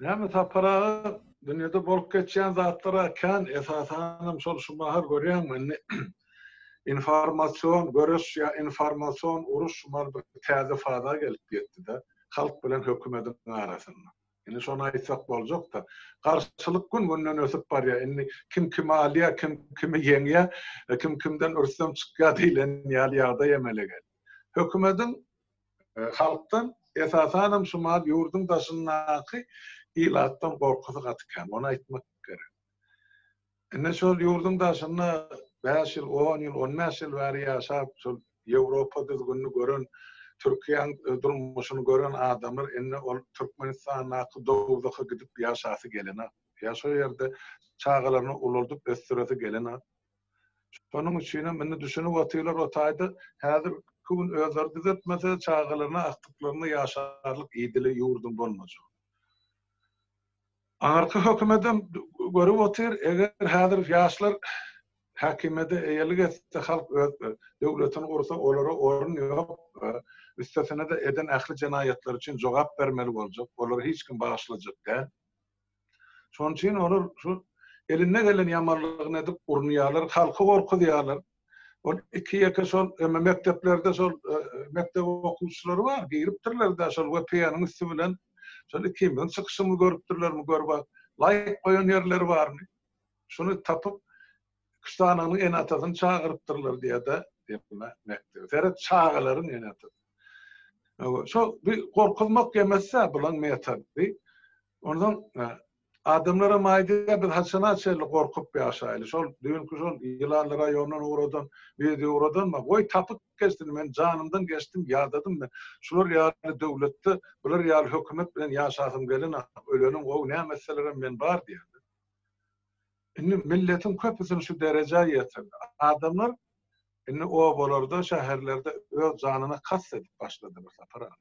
Näme Sapar aga, dünýede bolup geçýän zatlar-a kän, esasanam şol şu mahal görýäňmi indi informasion göreş ýa informasion uruş şu mahal bir täze faza gelip ýetdi-de, halk bilen hökümediň arasynda. Indi şony aýtsak boljak-da. Garşylyk gün-günden ösüp barýar. Indi kim kimi alýar, kim kimi ýeňýär, kim kimden rüstem çykýar diýlen ýaly ýagdaý emele geldi. Hökümediň halkdan, esasanam şu mahal ýurduň daşyndaky ilatdan gorkusy gaty kän. Ony aýtmak gerek. Indi şol ýurduň daşynda bäş ýyl, on ýyl, on bäş ýyl bäri ýaşap, şol Ýewropa düzgünini gören, Türkiýäň durmuşyny gören adamlar indi ol Türkmenistandaky dowzaha gidip ýaşasy gelenok. Ýa şo ýerde çagalaryny ulaldyp ösdüresi gelenok. Şonuň üçinem indi düşünip otyrlar o taýda häzirki gün özleri düzetmese çagalaryna, agtyklaryna ýaşarlyk idili ýurduň bolmajagyny. Aňyrky hökümetem görüp otyr, eger häzir ýaşlar häkimiýete eýelik etse, halk öz döwletini gursa, olara orun ýok, üstesine-de eden ähli jenaýatlary üçin jogap bermeli boljak, olary hiç kim bagyşlajak däl. Şonuň üçin olar şu elinde gelen ýamanlygyny edip urunýarlar, halky gorkuzýarlar. Ol iki-ýeke şol eme mekdeplerde şol mekdep okuwçylary bar, giripdirler-dä şol VPN-iň üsti bilen. Şol ikimiziň çykyşymyzy görüpdirlermi, gör bak, laýk goýan ýerleri barmy? Şuny tapyp, iki sanygynyň ene-atasyny çagyrypdyrlar diýýär-de, eme mekdebe. Seret, çagalaryň ene-atasy. Şo bir gorkuzmak ýemezse bulaň metody. Onsoň Adamlaram aýdýar, biz haçana çenli gorkup ýaşaýly, şol düýnki şol Ýylanly raýondan ugradan, wideo ugradanma, goý tapyp geçsin, men janymdan geçdim, ýadadym men, şular ýaly döwletde, bular ýaly hökümet bilen ýaşasym gelenok, ölenim gowy, näme etselerem men bar diýýärler. Indi milletiň köpüsini şu derejä ýetirdi. Adamlar indi obalarda, şäherlerde öz janyna kast edip başladylar Sapar aga.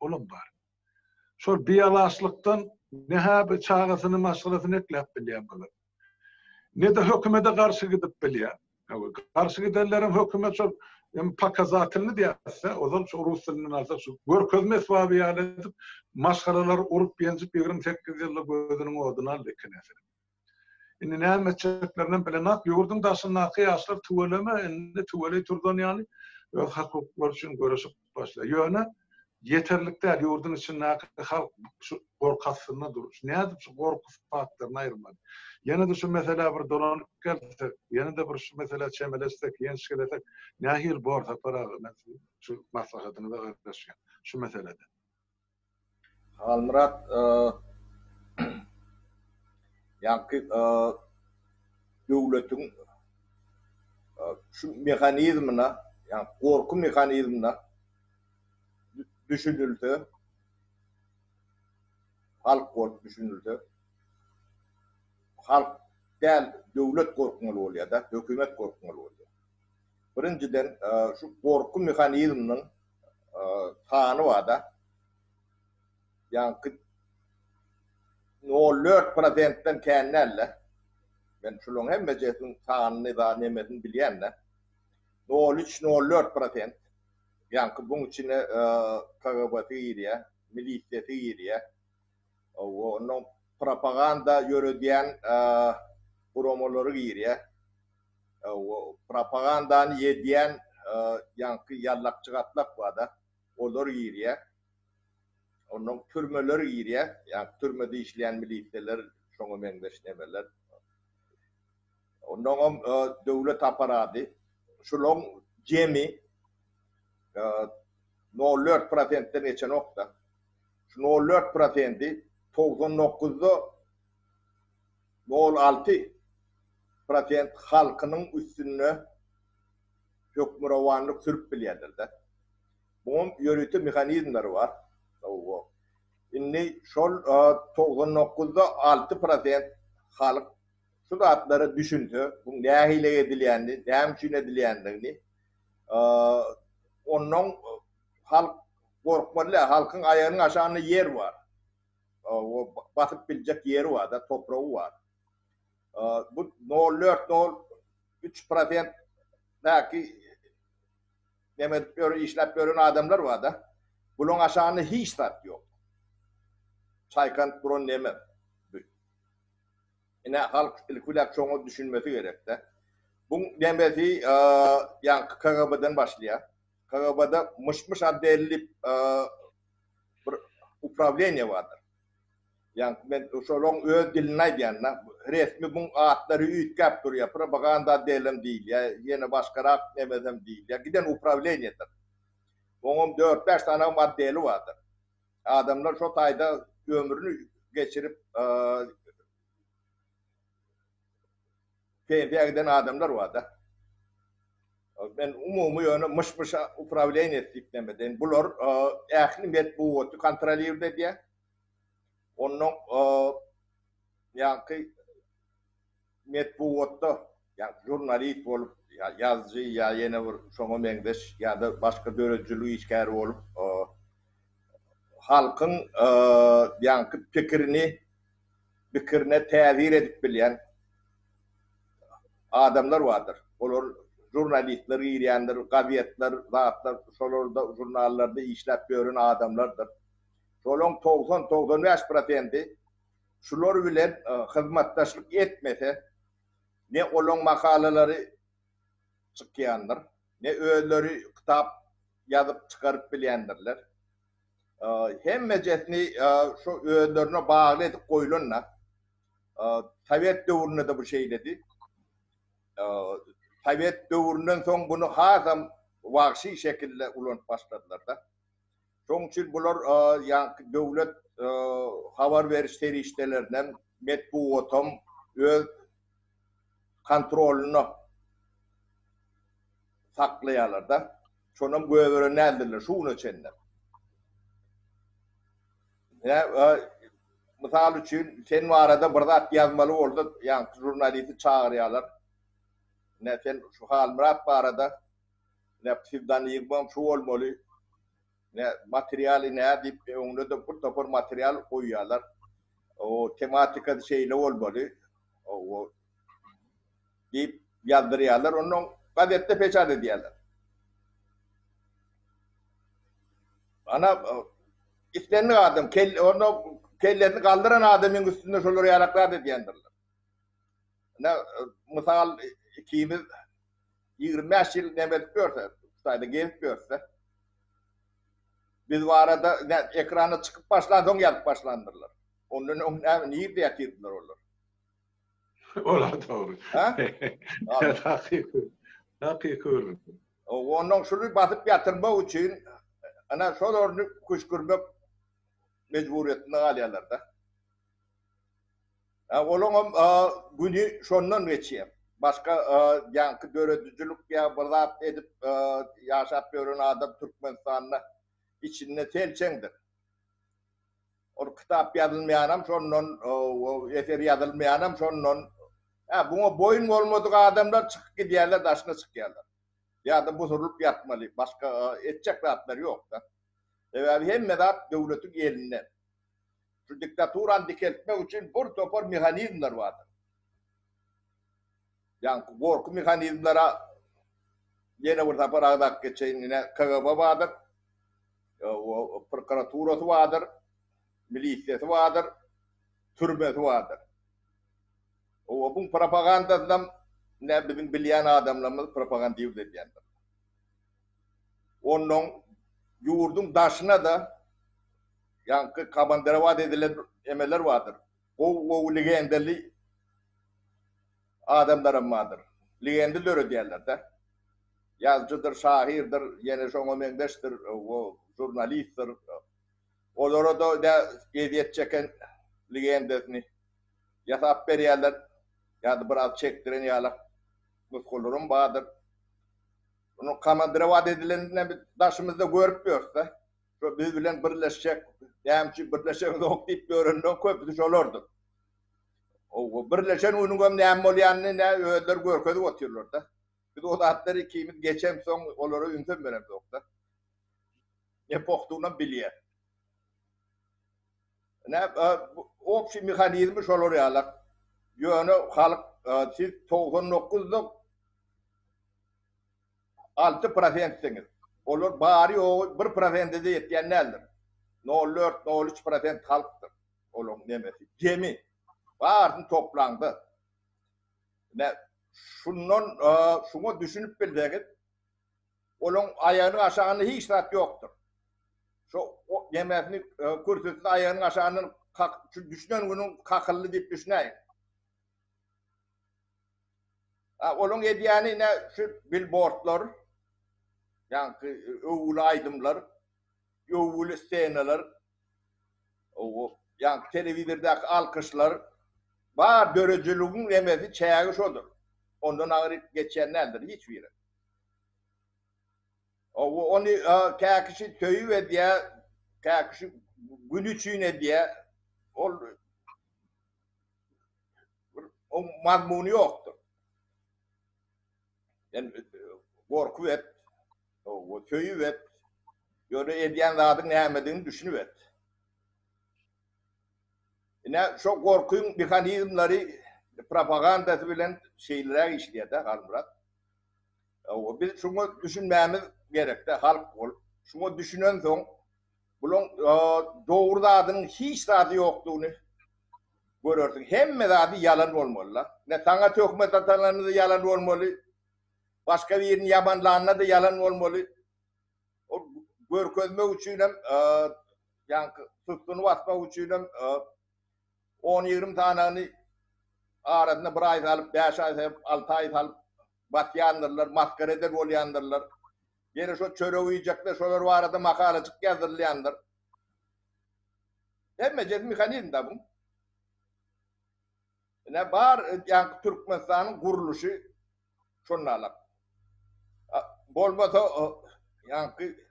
Olam bar. Şol bialaçlykdan ne-hä bir çagasyny, maşgalasyny ekläp bilýär bular. Ne-de hökümete garşy gidip bilýär. Garşy gidenlerem hökümet şol hem pokazatelny diýýärse, ozal şu rus dilinden alsak şu görkezme esbaby ýaly edip maşgalalary urup-ýenjip 28 ýylda gözüniň oduny aldy iki nesil. Indi näme etjeklerinem bilenok. Ýurduň daşyndaky ýaşlar tüweleme indi tüweleý turzan ýaly öz hak-hukuklary üçin göreşip başlaýar. Ýöne ýeterlik däl, ýurduň içindäki halk şu gorky astynda dur. Nädip şu gorky faktoryny aýyrmaly? Ýene-de şu meselä bir dolanyp gelsek, ýene-de bir şu meselä çemeleşsek, ýençgelesek nähili bor Sapar aga? Men siziň şu maslahatyňyza garaşýan şu meselede. Halmyrat ýaňky döwletiň şu mehanizmine, ýagny gorky mehanizmine düşünilse, halk bolup düşünilse, halk däl, döwlet gorkmaly bolýar-da, hökümet gorkmaly bolýar. Birinjiden, şu gorky mehanizminiň sany bar-da. Ýaňky nol dört prosentden kän däl-de. Men şularyň hemmejesiniň sanyny da nemesini bilýän-de. Nol üç, nol dört prosent. Ýaňky buň içine KGB-si girýär, milisiýasy girýär. Ondan propaganda ýöredýän guramalary girýär. Propagandany ýedýän ýaňky ýallakçy gatlak bar-da, olar girýär. Ondan türmeler girýär. Ýaňky türmede işleýän milisiýalar, şoňa meňzeş nemeler. Ondaňam döwlet apparady. Şulaň jemi nol dört prosentden geçenok-da. Şu nol dört prosendi togsan dokuzda nol alty prosent halkynyň üstünde hökmürowanlyk sürüp bilýärler-de. Muňam ýörite mehanizmleri bar. Hawa. Indi şol togsan dokuzda alty prosent halk şu zatlara düşünse, bu nähili edilýänini, näme üçin edilýändigini, onnoň halk gorkmaly däl. Halkyň aýagynyň aşagynda ýer bar. Basyp biljek ýeri bar-da, topragy bar. Bu nol dört, nol üç prosentdäki neme edip ýören, işläp ýören adamlar bar-da. Bularyň aşagynda hiç zat ýok. çaýkanyp duran neme bu. Ine halk ilki bilen şoňa düşünmesi gerekde. Buň nemesi ýaňky KGB-den başlaýar. KGB-da myş-myş otdeli diýip bir uprawleniýe bardyr. Ýaňky men şolaň öz dilinde aýdýan-da. Resmi buň atlary üýtgäp durýar. Propaganda otdelem diýilýär, ýene başgarak nemesem diýilýär. Giden uprawleniýedir. Oňam dört-bäş sanagam otdeli bardyr. Adamlar şo taýda ömrüni geçirip pensiýa giden adamlar bar-da. Men umumy ýöne myş-myş uprawleniýesi diýip näme edeýin. Bular ähli metbugaty kontrolird edýär. Ondan ýaňky metbugatda ýa žurnalist bolup, ýa ýazyjy, ýa ýene bir şoňa meňzeş ýa-da başga döredijilik işgäri bolup, halkyň ýaňky pikirini, pikirine täsir edip bilýän adamlar bardyr. Olar žurnalistler girýändir, gazetler, zatlar, şolarda, žurnallarda işläp ýören adamlardyr. Şolaryň 90, 95 prosenti şular bilen hyzmatdaşlyk etmese, ne olaň makalalary çykýandyr, ne özleri kitap ýazyp çykaryp bilýändirler. Hemmejesini şu özlerine bagly edip goýlan-da. Sowet döwründe-de bu şeýledi. Sowet döwründen soň muny hasam wagşy şekilde ulanyp başladylar-da. Şonuň üçin bular ýaňky döwlet habar beriş serişdelerinem, metbugatam öz kontrolynda saklaýarlar-da. Şonam göberen däldirler şu güne çenli. Mysal üçin, sen barada bir zat ýazmaly bolsa, ýaňky žurnalisti çagyrýarlar. Ine, sen şu Halmyrat barada Ine psewdonimim şu bolmaly. Ine materialy nä diýip öňüne-de bir topar material goýýarlar. O tematikasy şeýle bolmaly. O diýip ýazdyrýarlar. Ondan gazetde peçat edýärler. Ana islendik adam kel onda kellesini galdyran adamyň üstünde şolar ýalak zat edýändirler. Ine mysal ikimiz 25 ýyl neme edip ýörse, Hytaýda gezip ýörse, biz barada ekrana çykyp başlan soň ýazyp başlandyrlar. Ondan öň näme nirde ýatyrdylar olar? Olar dogry. Ha? Hakyky. Hakyky gürrüň. Ondan şuny basyp ýatyrmak üçin ana şol orny küşgürmek mejburyýetinde galýarlar-da. Olaňam güni şondan geçýär. Başga ýaňky döredijilik ýa bir zat edip ýaşap ýören adam Türkmenistanda içinde selçeňdir. Ol kitap ýazylmaýanam şondan, eser ýazylmaýanam şondan. Hä, buňa boýun bolmadyk adamlar çykyp gidýärler, daşyna çykýarlar. Ýa-da busurylyp ýatmaly. Başga etjek zatlary ýok-da. Sebäbi hemme zat döwletiň elinde. Şu diktaturany dikeltmek üçin bir topar mehanizmler bardyr. Ýaňky gorky mehanizmlere ýene bir sapar agzap geçeýin. Ine KGB bardyr, prokuraturasy bardyr, milisiýasy bardyr, türmesi bardyr. O buň propagandasynam ine biziň bilýän adamlarymyz propagandiwt edýändir. Onnoň ýurduň daşyna-da Ýaňky komandirowat edilen emeler bardyr. Gowy-gowy legendaly adamlaram bardyr. Legenda döredýärler-de. Ýazyjydyr, şahyrdyr, ýene şoňa meňzeşdir, o žurnalistdir. Olara-da ezýet çeken legendasyny ýasap berýärler. Ýa-da biraz çekdiren ýalak nusgalaram bardyr. Onuň komandirowat edilenini biz daşymyzda görüp ýörüs-de. Şo biz bilen birleşjek, näme üçin birleşeňzok diýip ýörenleriň köpüsi şolardyr. Owa, birleşen günüňem näme bolýanyny nä özleri görkezip otyrlar-da. Biz o zatlary ikimiz geçemsoň olara ünsem beremzok-da. Ne pohdugyny bilýär. Nä, obşi mehanizmi şolar ýalak. Ýöne halk siz 99-da 6 prosentsiňiz. Olar bary-ýogy bir prosente-de ýetýän däldir. Nol dört, nol üç prosent halkdyr. Olaň nemesi, jemi. Baryny toplaňda. Ine, şundan şuňa düşünip bilseňiz, olaň aýagynyň aşagynda hiç zat ýokdur. Şo nemesini, kürsüsini aýagynyň aşagyndan şu düşünen günüň kakyldy diýip düşünäýiň. Olaň edýäni ine şu bilbordlar, ýaňky öwgüli aýdymlar, öwgüli ssenalar, ýaňky telewizordaky alkyşlar, bar döredijiligiň nemesi çägi şodur. Ondan aňryk geçýän däldir hiç biri. Ony kä kişi söýüp edýär, kä kişi güni üçin edýär. Ol bir oň mazmuny ýokdur. Sen gorkup et, söýüp et, ýöne edýän zadyň nämedigini düşünip et. Ine, şo gorkyň mehanizmleri propagandasy bilen şeýleräk işleýär-de, Halmyrat. Biz şuňa düşünmämiz gerek-de, halk bolup. Şuňa düşünensoň, bulaň dogry zadynyň hiç zady ýokdugyny görersiň. Hemme zady ýalan bolmaly-la. Ine, saňa töhmet atanlarynda-da ýalan bolmaly. Başga birini ýamanlanda-da ýalan bolmaly. Ol görkezmek üçinem, ýaňky sustuny basmak üçinem on-ýigrimi sanyny arasynda bir aý salyp, bäş aý salyp, alty aý salyp basýandyrlar, masgara eder bolýandyrlar. Ýene şo çörek iýjekler, şolar barada makalajyk ýazdyrylýandyr. Hemmejesi mehanizm-da bu. Ine bar ýaňky Türkmenistanyň gurluşy şonalak. Bolmasa ýaňky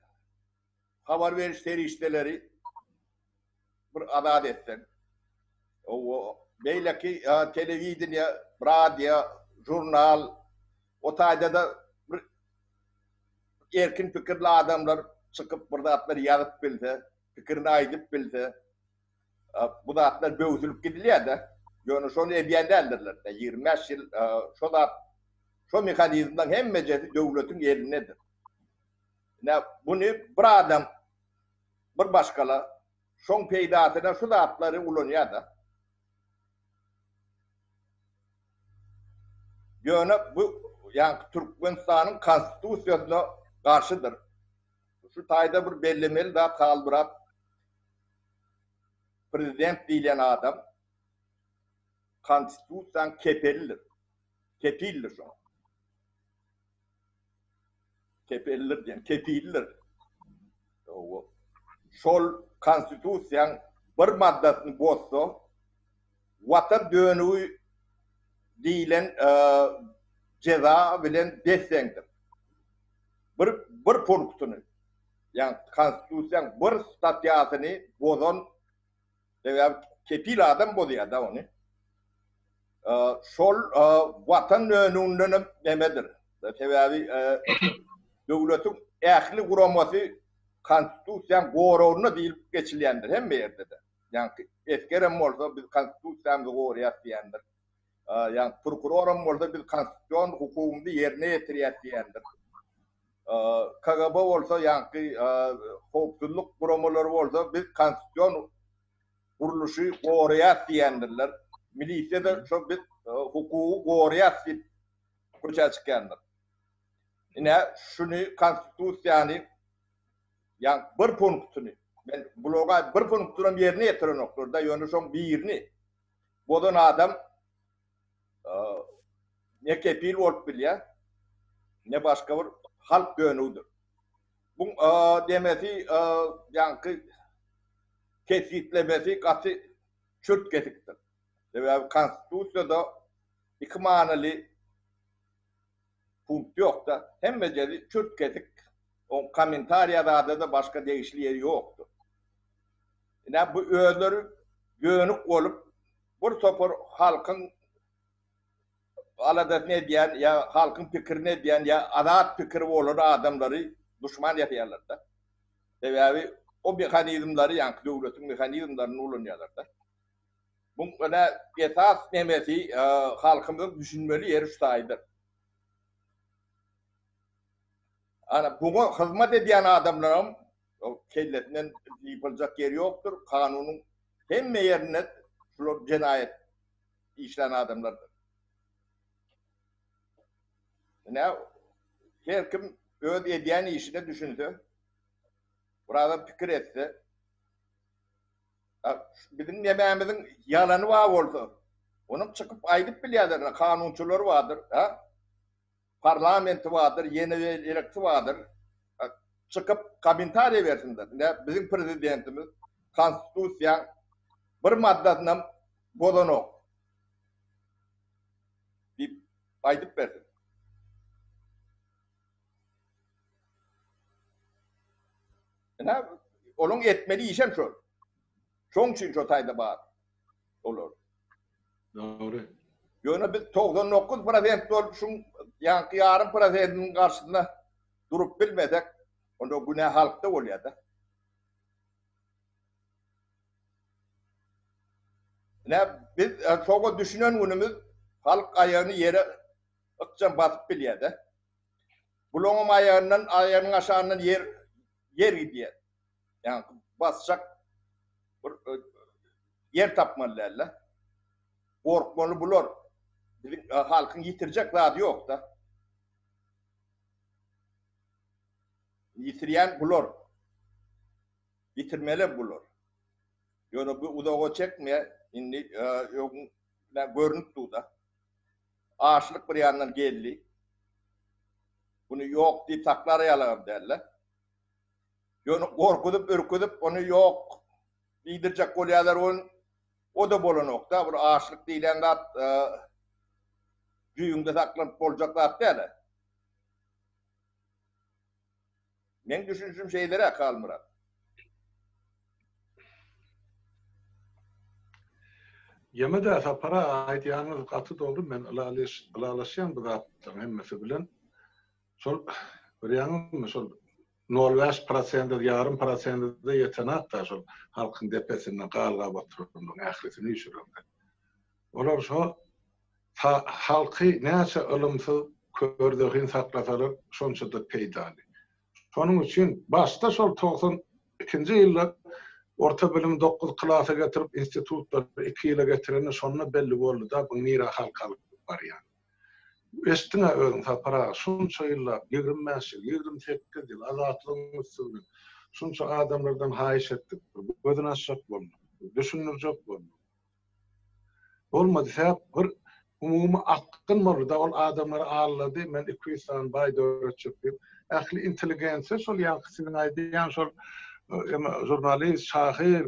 habar beriş serişdeleri bir azat etseň. O beýleki telewideniýe, radio, žurnal o taýda-da bir erkin pikirli adamlar çykyp bir zatlar ýazyp bilse, pikirini aýdyp bilse, bu zatlar böwsülip gidilýär-de. Ýöne şony edýän däldirler. 25 ýyl şo zat, şo mehanizmleň hemmejesi döwletiň elindedir. Ine, muny bir adam, bir maşgala şoň peýdasyna şu zatlary ulanýar-da. Ýöne bu ýaňky Türkmenistanyň Konstitusiýasyna garşydyr. Şu taýda bir bellemeli zat Halmyrat prezident diýlen adam Konstitusiýanyň kepelidir. Kepildir şoňa. Kepildir diýen, kepildir. Şol konstitusiýaň bir maddasyny bozsa, watan dönügi diýlen jeza bilen des-deňdir. Bir bir punktyny, ýagny konstitusiýaň bir statýasyny bozan Sebäbi kepil adam bozýar-da ony. Şol watan önünden nemedir. Sebäbi döwletiň ähli guramasy konstitusiýanyň goragynda diýlip geçilýändir hemme ýerde-de. Ýagny esgerem bolsa biz konstitusiýamyzy goraýas diýendir. Ýagny prokuroram bolsa biz konstitusion hukugymyzy ýerine ýetirýäs diýendir. KGB bolsa ýaňky howpsuzlyk guramalary bolsa biz konstitusion gurluşy goraýas diýendirler. Milisiýa-da şo biz hukugy goraýas diýip köçä çykýandyr. Ine şuny konstitusiýany ýa bir punktyny men bulara bir punktyny ýerine ýetirenoklar-da ýöne şoň birini bozan adam ne kepil bolup bilýär, ne başga bir halk dönügidir. Bu demesi ýaňky kesgitlemesi gaty çürt kesikdir. Sebäbi konstitusiýada iki manyly punkt ýok-da, hemmejesi çürt kesik. Oň kommentariýa zada-da başga degişli ýeri ýokdur. Ine bu özleri dönük bolup bir topar halkyň aladasyny edýän ýa halkyň pikirini edýän ýa azat pikiri bolan adamlary duşman ýasaýarlar-da. Sebäbi o mehanizmleri ýaňky döwletiň mehanizmlerini ulanýarlar-da. Bu ine esas nemesi halkymyzyň düşünmeli ýeri şu taýdyr. Ana buňa hyzmat edýän adamlaram kellesinden ýypyljak ýeri ýokdur. Kanunyň. Hemme ýerinde şular jenaýat işlän adamlardyr. Ine, her kim öz edýän işine düşünse, birazam pikir etse, biziň nemämiziň ýalany bar bolsa, onuň çykyp aýdyp bilýärler, kanunçylar bardyr, ha? Parlamenti bardyr, ýene beýlekisi bardyr. Çykyp kommentariýa bersinler. Ine, biziň prezidentimiz konstitusiýaň bir maddasynam bozanok diýip aýdyp bersin. Ine, olaň etmeli işem şol. Şoň üçin şo taýda bar olar. Dogry. Ýöne biz 99 prosent bolup şuň ýaňky ýarym prosentiniň garşysynda durup bilmesek, onda günä halkda bolýar-da. Ine, biz e, şoňa düşünen günümiz halk aýagyny ýere ykjam basyp bilýär-de. Bulaňam aýagyndan, aýagynyň aşagyndan ýer ýer gidýär. Ýagny basjak bir e, ýer tapmaly dälde. Gorkmaly bular. Biziň e, halkyň ýitirjek zady ýok-da. Ýitirýän bular. Ýitirmeli bular. Ýöne bu uzaga çekmeýär. Indi e, öň görnüp dur-da. Açlyk bir ýandan geldi. Buny ýok diýip saklar ýalagam dälde. Ýöne gorkuzyp, ürküzip, ony ýok diýdirjek bolýarlar welin, o-da bolanok-da. Bir açlyk diýlen zat jüýüňde saklanyp boljak zat däl-ä. Meň düşünişim şeýleräk, Halmyrat. Ýeme-dä Sapar aga aýdýanyňyz gaty dogry men ylalaşýan bu zatlaryň hemmesi bilen. Şol görýäňizmi şol nol bäş prosende ýarym prosende-de ýetenok-da şol halkyň depesinde galgap oturanlaryň ählisini üýşüreňde. Olar şo halky näçe ylymsyz körzehin saklasalar şonça-da peýdaly. Şonuň üçin başda şol 92-nji ýylda orta bilimi dokuz klasa getirip, institutlary iki ýyla getirende şonda belli boldy-da, bu nirä halky alyp barýan. Eşitdiň-ä özüň Sapar aga, şunça ýyllap, 25 ýyl, 28 ýyl Azatlygyň üsti bilen şunça adamlardan haýyş etdik, gözüni açjak bolduk, düşündirjek bolduk. Bolmady sebäp bir umumy akgyn boldy-da ol adamlary aldady men 200 sany baý döretjek diýip. Ähli intelligensiýa şol ýaňky siziň aýdýan şol eme žurnalist, şahyr,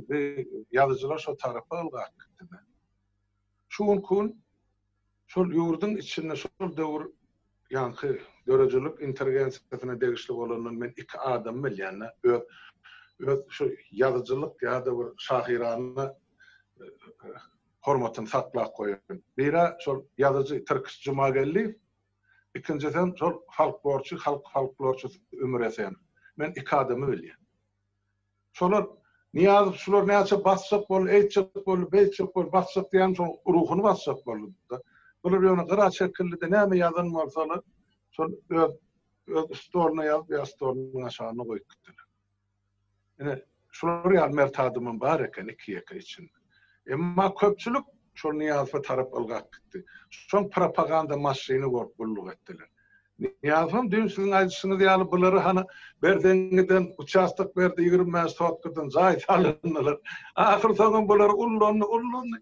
ýazyjylar şo tarapa ylgap gitdi-de. Şu günki gün şol ýurduň içinde şol döwür ýaňky döredijilik intelligensiýasyna degişli bolandan men iki adamy bilýän-de öz öz şu ýazyjylyk ýa-da bir şahyrana hormatyny saklap goýan. Biri şol ýazyjy Tirkiş Jumageldiýew, ikinjisem şol folklorçy, halk folklorçysy Ümür Esenow. Men iki adamy bilýän. Şolar Nyýazow şular näçe basjak boldy, eýtjek boldy, beýtjek boldy, basjak diýýänim şoň ruhuny basjak boldy-da. Bular ýöne gyra çekildi-de, näme ýazan bolsalar, şol öz öz stoluna ýazyp ýa stolunyň aşagyna goýup gitdiler. Ine, şular ýaly mert adamam bar eken iki-ýeke içinde. Emma köpçülik şol Nyýazowa tarap ylgap gitdi. Şoň propaganda maşyny bolup gulluk etdiler. Nyýazowam düýn siziň aýdyşyňyz ýaly bulary hany Berzeňňiden uçastok berdi 25 sotkadan jaý salyndylar. Ahyr soňam bulary ullandy, ullandy.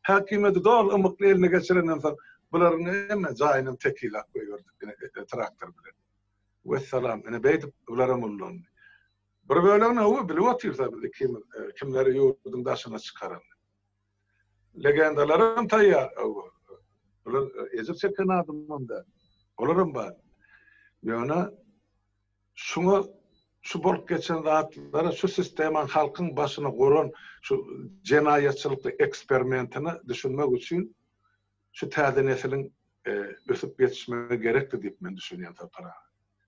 Häkimiýeti doly ymykly eline geçirenden soň bularyň hemme jaýynam tekizläp goýberdi ine traktor bilen. Wessalam, ine beýdip bularam ullandy. Bir bölegini hawa bilip otyrys biz ikimiz kimleri ýurduň daşyna çykaranyny. Legendalaram taýýar. Bular ejir çeken adamam däl. Olaram bar. Ýöne şuňa şu bolup geçen zatlara şu sistemanyň halkyň başyna guran şu jenaýatçylykly eksperimentine düşünmek üçin şu täze nesiliň ösüp ýetişmegi gerekdi diýip men düşünýän Sapar aga.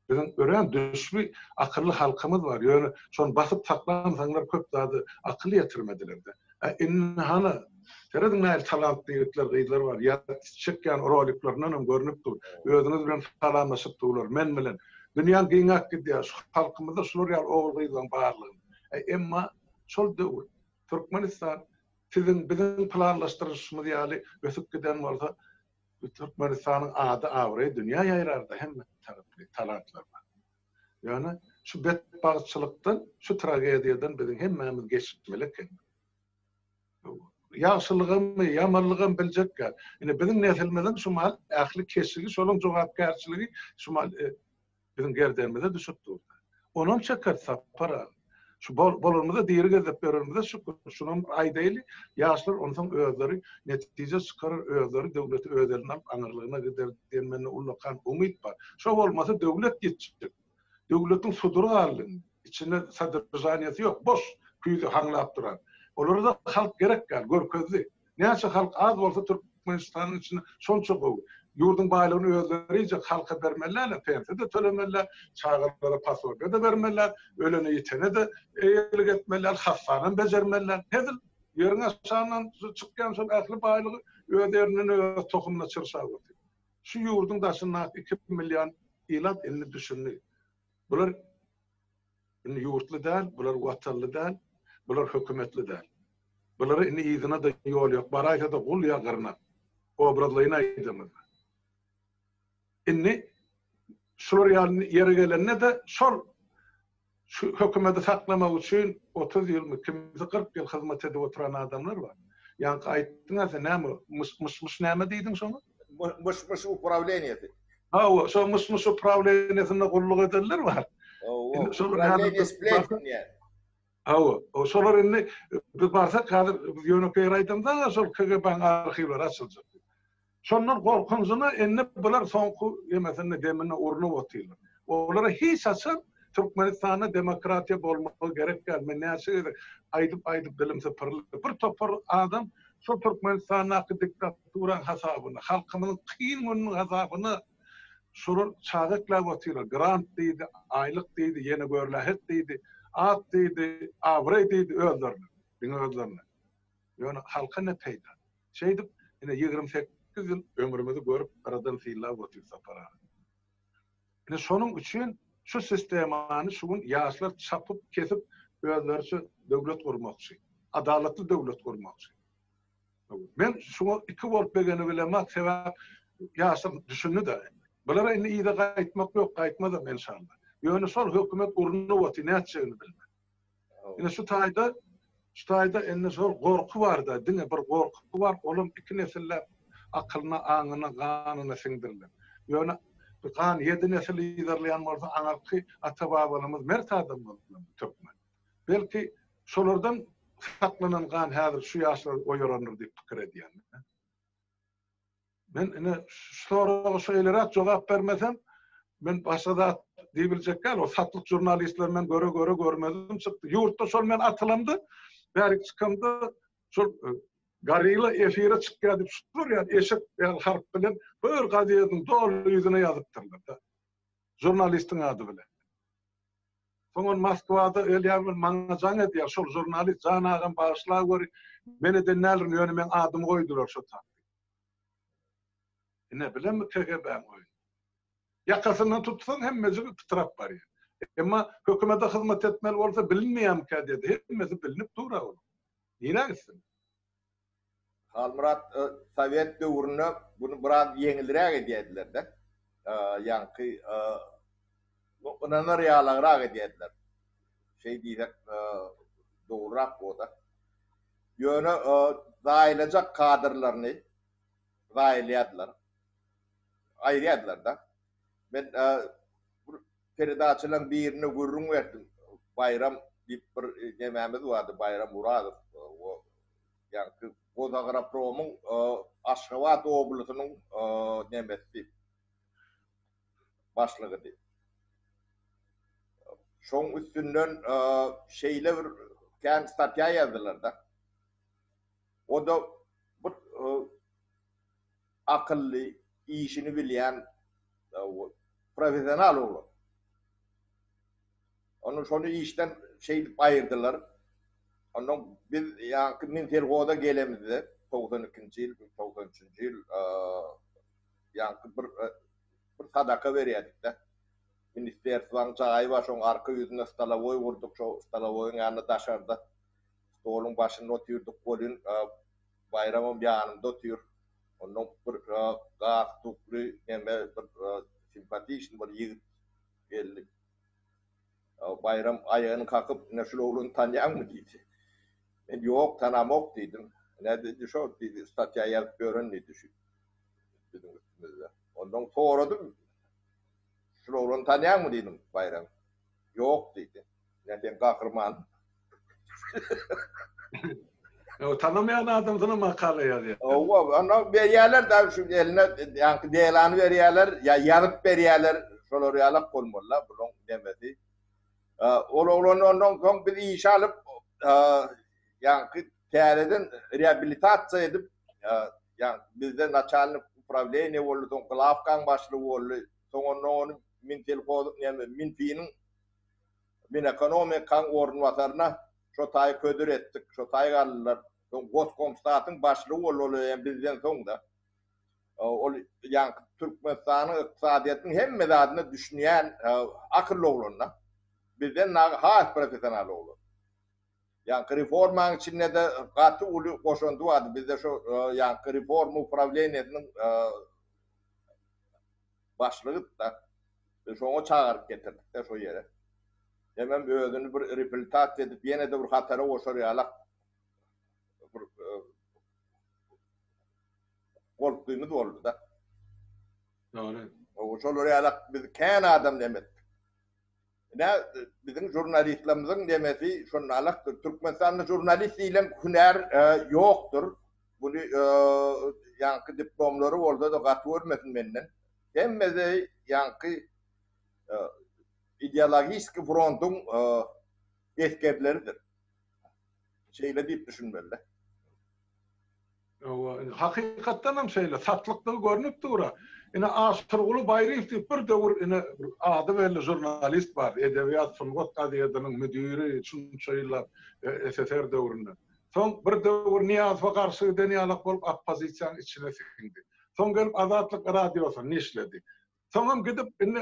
Biziň örän düşbi, akylly halkymyz bar. Ýöne şony basyp saklansaňlar köp zady akyl ýetirmediler-de. Ä indi hany, serediň nähili talantly ýigitler, gyzlar bar. Ýa çekýän roliklerinden hem görnüp dur. Özüňiz bilen salamlaşyp durlar, men bilen. Dünýäň giňäp gidýär. Şu halkymyzda şular ýaly ogul-gyzlaryň barlygyny. Ä emma şol döwür Türkmenistan. Siziň, biziň planlaşdyryşymyz ýaly ösüp giden bolsa, Türkmenistanyň ady-abraýy dünýä ýaýrardy hemme taraply talantlar bar. Ýöne şu betbagtçylykdan, şu tragediýadan biziň hemmämiz geçmeli eken. Ýagşylygam, ýamanlygam biljek ýaly. Ine biziň neslimiziň şu mahal ähli keşigi, şolaň jogapkärçiligi şu mahal Biziň gerdenimize düşüp dur. Onam çeker Sapar aga. Şu bolanymyza diri gezip ýörenimize şükür. Şunam aýdaýly, ýaşlar onsoň özleri netije çykarar, özleri döwleti öz eline alyp aňyrlygyna gider diýen mende ullakan umyt bar. Şo bolmasa döwlet ýitjek. Döwletiň sudury galdy indi. Içinde sodržaniýasy ýok, boş küýze haňlap duran. Olara-da halk gerek däl, görkezdi. Näçe halk az bolsa Türkmenistanyň içinde şonça gowy. Ýurduň baýlygyny özleri iýjek, halka bermeliler, pensiýa-da tölemeliler, çagalara posobiýa-da bermeliler, ölene-ýitene-de eýelik etmeliler, hassanam bejermeliler. Hezil ýeriň aşagyndan çykýan şol ähli baýlygy öz ýerinden öz tohumyna çyrşap otyr. Şu ýurduň daşyndaky 2 million ilat indi düşündi. Bular Indi ýurtly däl, bular watanly däl, bular hökümetli däl. Bulara indi yzyna-da ýol ýok, baraýsa-da gul ýa gyrnak. Obrazlaýyn aýdamyzda. Indi şular ýaly ýere gelende-de şol şu hökümeti saklamak üçin 30 ýylmy, kimisi 40 ýyl hyzmat edip oturan adamlar bar. Ýaňky aýtdyň-a sen näme, myş-myş näme diýdiň şoňa? Myş-myş uprawleniýesi. Hawa, şo myş-myş uprawleniýesinde gulluk edenler bar. Hawa, uprawleniýe spletn diýýär. Hawa, şolar indi biz barsak häzir biz ýönekeý aýdamda şol KGB-niň arhiwleri açyljak. Şondan gorkunjyna indi bular soňky ýemesinde demine urnup otyrlar. Olara hiç haçan Türkmenistanda demokratiýa bolmagy gerek däl. Men näçe gezek aýdyp-aýdyp dilim sypyryldy. Bir topar adam Şol Türkmenistandaky diktaturaň hasabyna, halkymyzyň kyn gününiň hasabyna şolar çaga ekläp otyrlar. Grant diýdi, aýlyk diýdi, ýene görlähet diýdi, at diýdi, abraý diýdi özlerine, diňe özlerine. Ýöne halka ne peýda? Şeýdip, ine 28 ýyl ömrümizi görüp, gyradan synlap otyrys Sapar aga. Ine şonuň üçin şu sistemany şu gün ýaşlar çapyp, kesip özleriçe döwlet gurmakçy. Adalatly döwlet gurmakçy. Men şuňa iki bolup begenibilemok, sebäp ýaşlar düşündi-de. Bulara indi yza gaýtmak ýok, gaýtmazam enşalla. Ýöne şol hökümet urnup otyr, nätjegini bilmän. Ine şu taýda, şu taýda indi şol gorky bar-da, diňe bir gorky bar, olam iki nesilläp akylyna, aňyna, ganyna siňdirilen. Ýöne bu gan ýedi nesil yzarlaýan bolsa, aňyrky ata-babalarymyz mert adam boldular, türkmen. Belki şolardan saklanan gan häzir şu ýaşlary oýarandyr diýip pikir edýän. Men ine şu soraga şeýleräk jogap bermesem, men başga zat diýibiljek däl. O satlyk žurnalistler men göre-göre görmezim çykdy. Ýurtda şol men atylamda, bärik çykamda şol e, gorilla efire çykýar diýip şular ýaly eşek ýaly harp bilen bir gazetiň doly ýüzüne ýazypdyrlar da. Žurnalistiň ady bilen. Soň ol Moskwada ölýär we maňa jaň edýär. Şol žurnalist jan agam bagyşlaweri, men eden däldirin, ýöne meň adymy goýdular şo tap. Ine, bilenmi KGB-niň oýny. Ýakasyndan tutsaň hemmejigi pytrap barýar. Emma hökümete hyzmat etmeli bolsa bilinmeýärmikä diýdi. Hemmesi bilinip dur-a onuň. Nirä gitsin? Halmyrat, sowet döwründe buny biraz ýeňilräk edýärdiler-de. Ýaňky ynanar ýalagrak edýärdiler. Şeý diýsek dogrurak bolar. Ýöne zaýalajak kadrlaryny zaýalaýardylar. Aýyrýardylar-da. Men bir peredaçalaryň birine gürrüň berdim. Baýram diýip bir nemämiz bardy, Baýram Urazow. O ýaňky Gozagropromyň Aşgabat oblasynyň nemesi başlygydy. Şoň üstünden şeýle bir kän statýa ýazdylar-da. O-da bir akylly, işini bilýän professional oglan. Ondan şony işden şeýdip aýyrdylar. Ondan biz ýaňky Minselhoza gelemizde 92-nji ýyl, 93-nji ýyl ýaňky bir bir sadaka berýärdik-de. Ministerstwaň jaýy bar, şoň arka ýüzünde stolowoý gurduk, şo stolowoýyň ýanynda daşarda. Stoluň başynda otyrdyk welin, Baýramam ýanymda otyr. Ondan bir galstukly neme bir simpatiçnyý bir ýigit geldi. Baýram aýagyny kakyp, Ine şul oglany tanýaňmy diýdi. Men ýok, tanamok diýdim. Ine diýdi, şo diýdi, statýa ýazyp ýören diýdi şu biziň üstümizde. Ondan soradym, Şul oglany tanýaňmy diýdim, Baýram. Ýok diýdi. Ine seň gahrymanyň. Ýok, tanamaýan adamsyna makala ýazýar. Hawa, onda berýärler da şu eline ýaňky delany berýärler, ýa ýazyp berýärler, şolar ýalak bolmaly-da bulaň demesi. Ol oglany ondan soň biz işe alyp, ýaňky täzeden reabilitasiýa edip, ýaňky bizde naçalnik uprawleniýa boldy, soň glawkaň başlygy boldy, soň ondan ony Minselhozyň, ýa Minfiniň Minekonomikaň orunbasaryna şo taýy hödür etdik, şo taýy galdylar. Soň Goskomstatyň başlygy boldy ol özem bizden soň-da. Ol ýaňky Türkmenistanyň ykdysadyýetiniň hemme zadyna düşünýän akylly oglan-da. Bizden dagy has professional oglan. Ýaňky reformaň içinde-de gaty uly goşandy bardy. Bizde şo ýaňky reforma uprawleniýesiniň başlygydy-da. Biz şoňa çagyryp getirdik-de şo ýere. Hemem özüni bir reabilitasiýa edip ýene-de bir hatara goşar ýalak bir goltgymyz boldy-da. Dogry. Şolar ýalak biz kän adam neme etdik. Ine biziň žurnalistlerimiziň nemesi şonalakdyr. Türkmenistanda žurnalist diýlen hünär ýokdur. Buny ýaňky diplomlary bolsa-da gaty görmesin menden. Hemmesi ýaňky ideologiski frontuň esgerleridir. Şeýle diýip düşünmeli. Hawa, indi hakykatdan hem şeýle, satlykdygy görnüp dur-a. Ine, Aşyrguly Baýryýew diýip bir döwür ine ady belli žurnalist bardy, Edebiýat, sungat gazetiniň müdiri şunça ýyllap SSR döwründe. Soň bir döwür Nyýazowa garşy giden ýalak bolup oppozisiýanyň içine siňdi. Soň gelip Azatlyk radiosyny işledi. Soňam gidip indi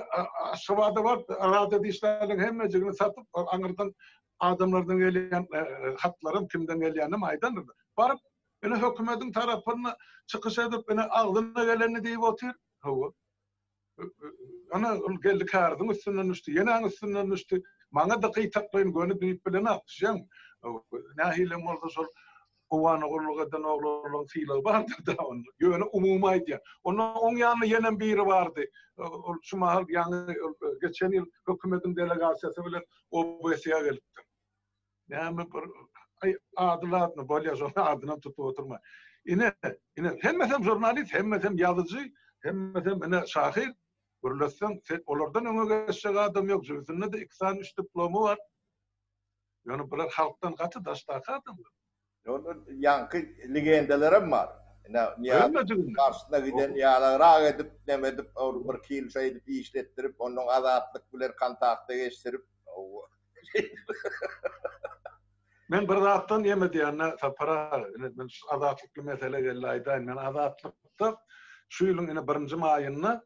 Aşgabada baryp radioda işlänleriň hemmejigini satyp, aňyrdan adamlardan gelýän hatlaram kimden gelýäninem aýdandyr. Baryp ine hökümediň tarapynda çykyş edip ine agzyna gelenini diýip otyr. Hawa. Ana ol geldi Käriziň üstünden düşdi, ýenäň üstünden düşdi. Maňa-da gytaklaýyn göni diýip bilenok, düşýäňmi? Nähilem bolsa şol Howana gulluk eden oglanlaryň sylagy bardyr-da onda. Ýöne umumy aýdýan. Onda oň ýanynda ýenem biri bardy. Ol şu mahal ýaňy geçen ýyl hökümetiň delegasiýasy bilen OBSE-ä gelipdir. Näme bir aý ady ladno bolýa şonuň adynam tutup oturma. Ine, ine hemmesem žurnalist, hemmesem ýazyjy, hemmesem ine şahyr. Gürletseň sen olardan öňe geçjek adam ýok. Jübüsinde-de iki sany üç diplomy bar. Ýöne bular halkdan gaty daşdaky adamlar. Ýöne ýaňky legendalarym bar. Ine, Nyýazowyň garşysyna giden ýalagrak edip, neme edip, bir kil şeý edip işletdirip, ondan Azatlyk bilen kontakta geçdirip. Men bir zatdan ýeme diýende Sapar aga, ine men şu Azatlykly mesele geldi aýdaýyn. Men Azatlykda şu ýylyň ine birinji maýynda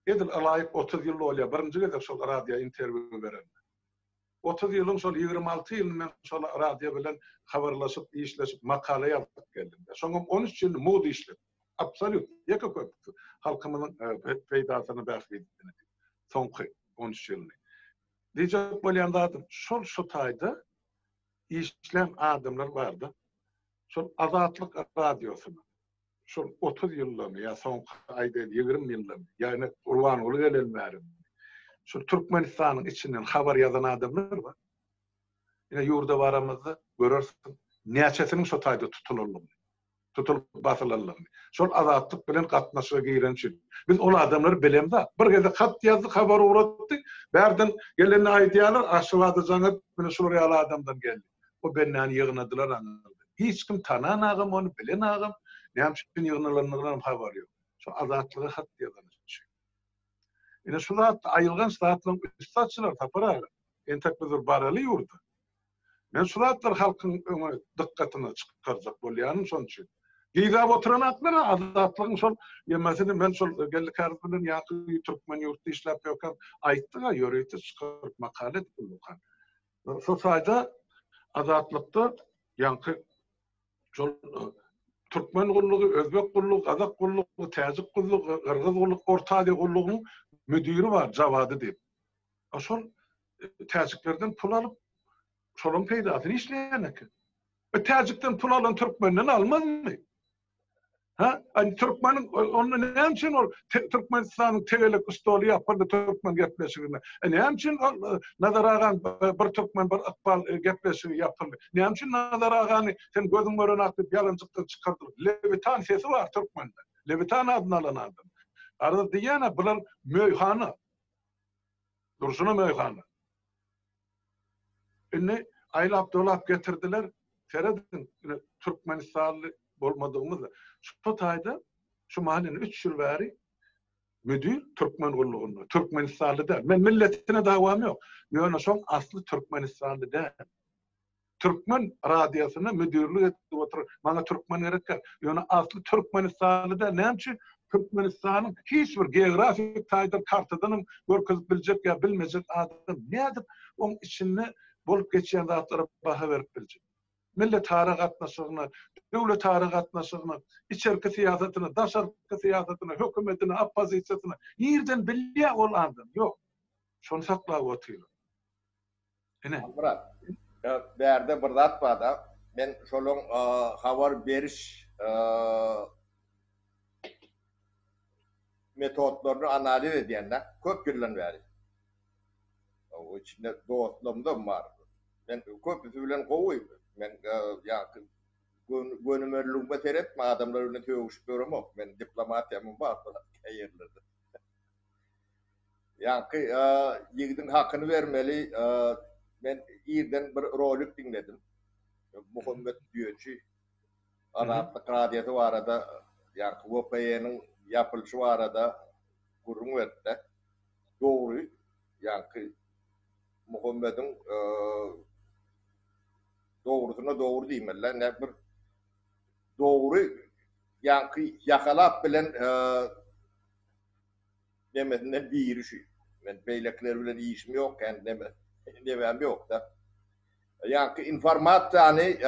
edil ylaýyk 30 ýyl bolýar, birinji gezek şol radio interwýu berenime. 30 ýylyň şol 26 ýylyny men şol radio bilen habarlaşyp, işleşip, makala ýazyp geldim. Şoňam 13 ýylyny mugt işledim. Absolýut, ýeke köpüsi halkymyzyň peýdasyna, bähbidine. Soňky 13 ýylyny. Diýjek bolýan zadym, şol şu taýda işlän adamlar barda, şol Azatlyk radiosyna şol 30 ýyldamy ýa soňky aýdaýyn 20 ýyldamy, ýa ine Gurbanguly geleli bäri şol Türkmenistanyň içinden habar ýazan adamlar bar. Ine ýurda baramyzda görersiň näçesiniň şo taýda tutulanlygyny, tutulyp basylanlygyny. Şol Azatlyk bilen gatnaşyga giren üçin. Biz ol adamlary bilemzok. Bir gezek hat ýazdy, habar ugratdy. Bärden gelenini aýdýarlar, Aşgabada jaň edip, mine şular ýaly adamdan geldi. O bendäni ýygnadylar aňyrda. Hiç kim tananagam ony, bilenagam, näme üçin ýygnalandygynam habary ýok. Şo Azatlyga hat ýazany üçin. Ine şu zat aýylganç zatlaryň üsti açylar Sapar aga. Entek biz bir baraly ýurda. Men şu zatlary halkyň öňe dykgatyna çykarjak bolýanym şonuň üçin. Gizäp oturan atlar Azatlygyň şol ýemesini men şol Geldi Käriz bilen ýaňky türkmen ýurtda işläp ýörkäm aýtdyk-a ýörite çykaryp makala edip ullakan. Şo taýda Azatlykda. Ýaňky şol türkmen gullugy, özbek gullugy, gazak gullugy, täjik gullugy, gyrgyz gullugy, Orta Aziýa gullugynyň müdiri bar, Jawady diýip. A şol täjiklerden pul alyp, şolaryň peýdasyny işleýän eken. E täjikden pul alan türkmenden almazmy? Ha? Hani türkmeniň onda näme üçin ol Türkmenistanyň tegelek stoly ýapyldy türkmen gepleşiginde? E näme üçin ol e, Nazar agaň e, bir türkmen bir ykbal e, gepleşigi ýapyldy? Näme üçin Nazar agany sen gözüň gören ak diýip ýalanjykdan çykardylar? Lewitan sesi bar türkmende. Lewitan adyny alan adam. Garaz diýýän bular möýhana. Durşuna möýhana. Indi aýlap-dolap getirdiler. Serediň, ine, türkmenistanly bolmadygymyz şu taýda şu mahal indi üç ýyl bäri müdir türkmen gullugynda. Türkmenistanly däl. Men milletine dawam ýok. Ýöne şoň asly türkmenistanly däl. Türkmen radiosyna müdirlik edip otyr. Maňa türkmen gerek däl. Ýöne asly türkmenistanly däl. Näme üçin? Türkmenistanyň hiç bir geografik taýdan kartadanam görkezip biljek ýa bilmejek adam nädip oň içinde bolup geçýän zatlara baha berip biljek? Milletara gatnaşygyna, döwletara gatnaşygyna, içerki syýasatyna, daşarky syýasatyna, hökümetine, oppozisiýasyna nirden bilýär ol adam? Ýok. Şony saklap otyrlar. Ine. Halmyrat, bärde bir zat bar-da, men şolaň habar beriş metodlaryny analiz edýän-de, köp ýyldan bäri. O içinde dostlarymdam bar. Men köpüsi bilen gowy. Men ýaňky gönümelligime seretme, adamlar bilen sögüşip ýöremok. Men diplomatiýamam bar käýerlerde. Ýaňky ýigidiň hakyny bermeli. Men irden bir rolik diňledim. Muhammet Düýeçi Azatlyk Radiosy barada, ýaňky VPN-iň ýapylyşy barada gürrüň berdi-de. Dogry, ýaňky Muhammediň dogrusyna dogry diýmeli-dä. Ine bir dogry ýaňky ýakalap bilen nemesinden biri şu. Men beýlekiler bilen işim ýok, kän neme, nemem ýok-da. Ýaňky informasiýany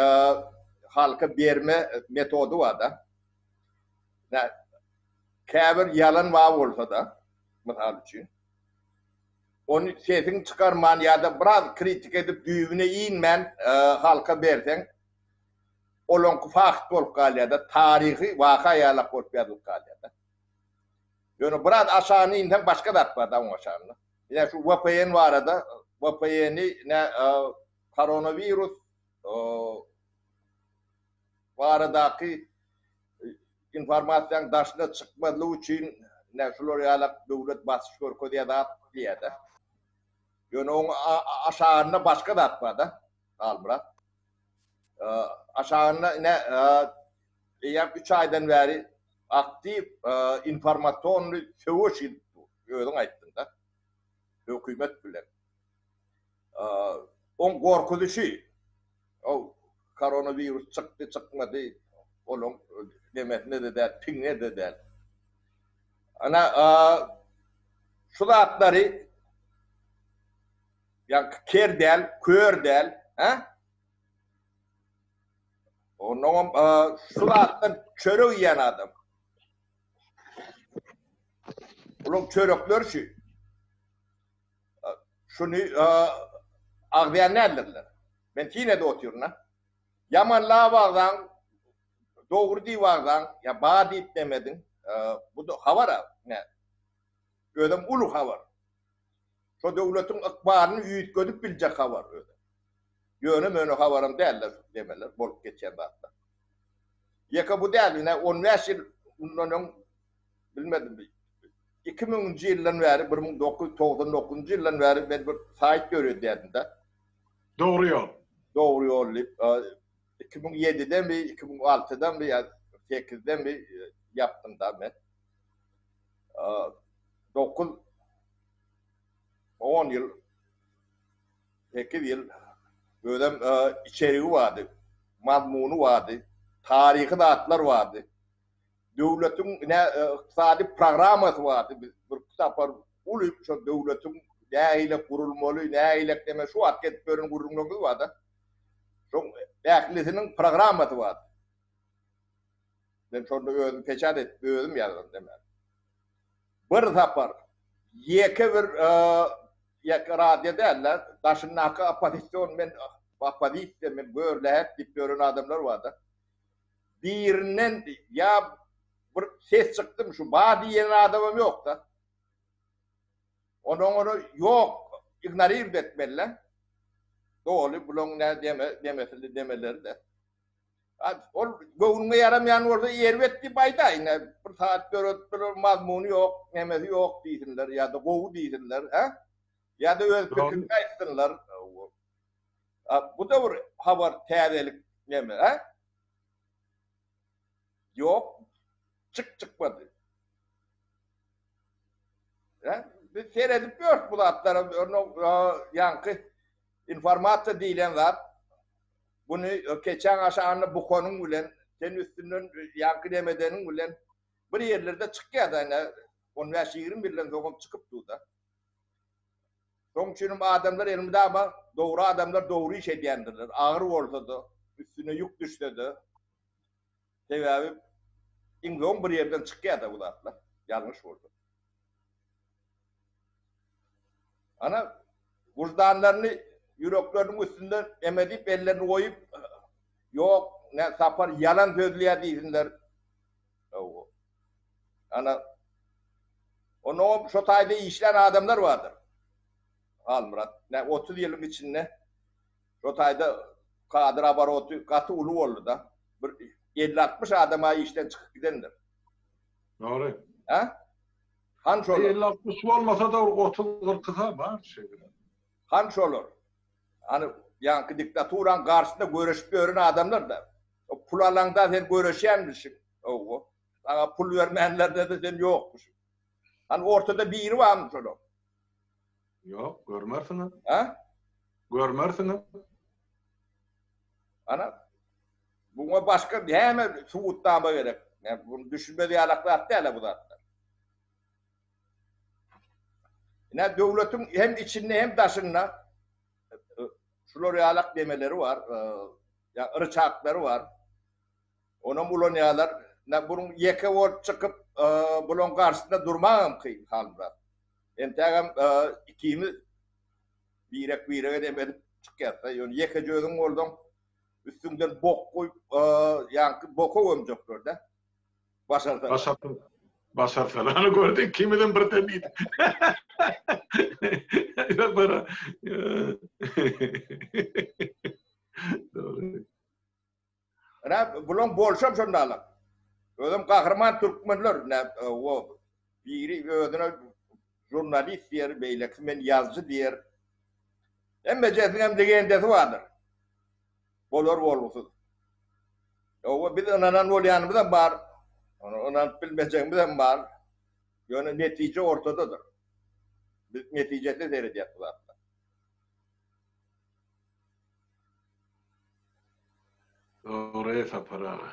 halka berme metody bar-da. Nä, käbir ýalan bar bolsa-da, mysal üçin, ony sesiňi çykarman ýa-da biraz kritika edip düýbüne inmän halka berseň, olaňky fakt bolup galýar-da, taryhy waka ýalak bolup ýazylyp galýar-da. Ýöne biraz aşagyna inseň başga zat bar da oň aşagynda. Ine şu VPN barada VPN-i ine koronawirus baradaky informasiýanyň daşyna çykmazlygy üçin ine şular ýalak döwlet basyş görkezýär zat diýýär-de. Ýöne oň aşagynda başga zat bar-da, Halmyrat. Aşagynda ine eýýäm üç aýdan bäri aktiw informasionnyý söweş gidip dur. Özüň aýtdyň-da. Hökümet bilen. Oň gorkuzyşy, o koronawirus çykdy, çykmady, olaň nemesine-de däl, piňine-de däl. Ana, şu zatlary ýa ker däl, kör däl, hä? Onnoňam şu zatdan çörek iýen adam. Bulaň çörekleri şu. Şuny agzaýan däldirler. Men syn edip otyryn-a. Ýamanlap agzaň, dogry diýip agzaň, ýa bar diýip demediň. Bu-da habar-a. Özem uly habar. Şo döwletiň ykbalyny üýtgedip biljek habar özem. Ýöne-möne habaram däldir şu demeler, bolup geçýän zatlar. Ýeke bu däl, ine on bäş ýyl mundan öň, bilmedim, iki müňünji ýyldan bäri, 1999-njy ýyldan bäri men bir saýt döredýärdim-de. Dogry ýol. Dogry ýol diýip, 2007-demi, 2006-damy ýa sekizdemi ýapdym-da men. Dokuz, on ýyl, sekiz ýyl özem içerigi bardy, mazmuny bardy, taryhy zatlar bardy. Döwletiň ine ykdysady programmasy bardy. Biz bir sapar uly şo döwletiň nähili gurulmaly, nähili neme şu wagt edip beren gürrüňlerimiz barda. Şoň ählisiniň programmasy bar. Men şonda özüm peçat edip, özüm ýazdym demän. Bir sapar ýeke bir ýeke radio däl-de, daşyndaky oppozision men oppozisiýa men gör lähek diýip ýören adamlar bar-da. Birinden ýa bir ses çykdymy şu bar diýen adamam ýok-da. Onuň ony ýok, ignorird etmeli-de. Doly bulaň nä deme, demesini demeleri-de. Ol göwnüňe ýaramaýan bolsa erbet diýip aýdaý, ine bir saat döredipdiler, mazmuny ýok, nemesi ýok diýsinler ýa-da gowy diýsinler, hä? Ýa-da öz pikirini aýtsynlar. Bu-da bir habar, täzelik neme, hä? Ýok, çyk çykmady. Hä? Biz seredip ýörüs bu zatlara, ýaňky informasiýa diýlen zat Buny keçäň aşagynda bukanyň bilen, sen üstünden ýaňky nemedeniň bilen bir ýerlerde çykýar-da ine, on bäş-ýigrimi ýyldan soňam çykyp dur-da. Şonuň üçinem adamlar elmydama dogry adamlar dogry iş edýändirler. Agyr bolsa-da, üstüne ýük düşse-de. Sebäbi iň soň bir ýerden çykýar-da bu zatlar, ýalňyş bolsa. Ana, wyždanlaryny ýürekleriniň üstünde eme diýip ellerini goýup, ýok, ne Sapar ýalan sözleýär diýsinler. Hawa. Ana, onuňam şo taýda işlän adamlar bardyr. Halmyrat, ne 30 ýylyň içinde şo taýda kadr oboroty gaty uly boldy-da. Bir 50-60 adam-a işden çykyp gidendir. Dogry. Hä? Han şolar. 50-60 bolmasa-da bir 30-40-a bar şeýle. Han şolar. Hany ýaňky diktaturaň garşysynda göreşip ýören adamlar-da. O pul alaňda sen göreşýänmişiň. Hawa. Saňa pul bermänlerde-de sen ýokmuşyň. Hany ortada biri barmy şolaň? Ýok, görmersiňiz. Hä? Görmersiňiz. Ana, Buňa başga näme subutnama gerek? Näme bunu düşünmez ýalak zat däl bu zatlar. Ine döwletiň hem içinde hem daşynda şular ýalak demeleri bar, ýa ryçaklary bar. Onam ulanýarlar. Ine bunuň ýeke bolup çykyp, bulaň garşysynda durmagam kyn Halmyrat. Entägem ikimiz birek-birege dem edip çykýarys. Ýöne ýekeje özüň bolsaň, Üstüňden bok guýup, ýaňky boka gömjekler-dä. Başarsalar. Başarsalar. Başarsalar. Ana gördüň, ikimizem birden diýdik. Ýa Dogry. Ine, bulaň bolşam şonda Özem gahryman türkmenler, ine, o biri özüne žurnalist diýer, beýlekisi men ýazyjy diýer. Hemmejesiniň legendasy bardyr. Bolar bolgusyz. Ýowa biz ynanan bolýanymyzam bar. Ony ynanyp bilmejegimizem bar. Ýöne netije ortadadyr. Biz netijesine seredýäs bu zatda. Dogry Sapar aga.